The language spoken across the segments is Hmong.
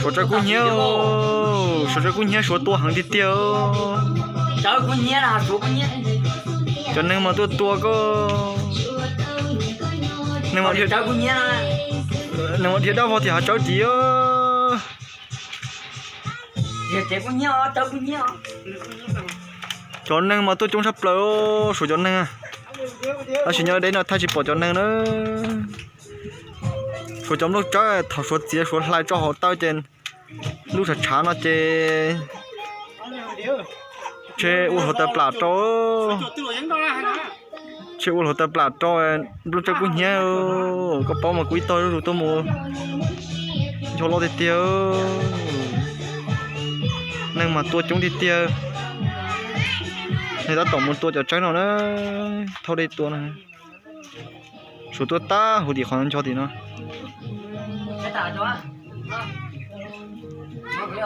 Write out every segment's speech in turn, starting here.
Suav tsawb kub hnyiab, Suav tsawb kub hnyiab, Suav tua heev tiag tiag. Cov neeg mas tuaj tua koj, neeg mas dhia dab vog tim hav tsawb tid. Cov neeg mas tuaj coob tshaj plaws, Suav cov neeg. Tab sis nyob deb no thaij tsis pom cov neeg na. Suav cov nplooj tsawb thaum Suav txiav Suav hlais tso hauv taw ces lub tshav tshav no ces tshe ua hluav taws plam rau. Tshe ua hluav taws plam rau nplooj tsawb kub hnyiab. Koj paub mas kuv ib tog zuj zus tuaj mus ncho loj tiag tiag. Neeg mas tua coob tiag tiag. Neeg tab tom mus tua cov tsawb no na, thauj dej tua no. Suav tuaj tag huv tim qhov ncho tim no.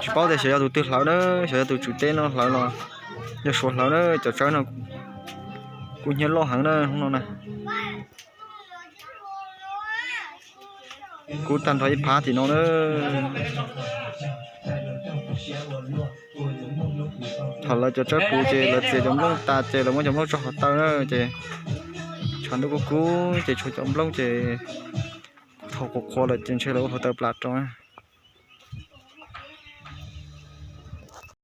Tsis paub tias xyov yog tus twg hlawv na, xyov yog tus tswv teb no hlawv los yog Suav hlawv na. Cov tsawb no kuj hnyiab loj heev na hnub no na. Kub tag nrho ib phab tim no na. Thaum lawv cov tsawb puv ces lawv txiav cov nplooj tas ces lawv muab cov nplooj tso hauv taw na ces tshav ntuj kub kub ces tshuav cov nplooj ces thaum qhuav qhuav lawm ces ntshe lawv ua hluav taws plam rau.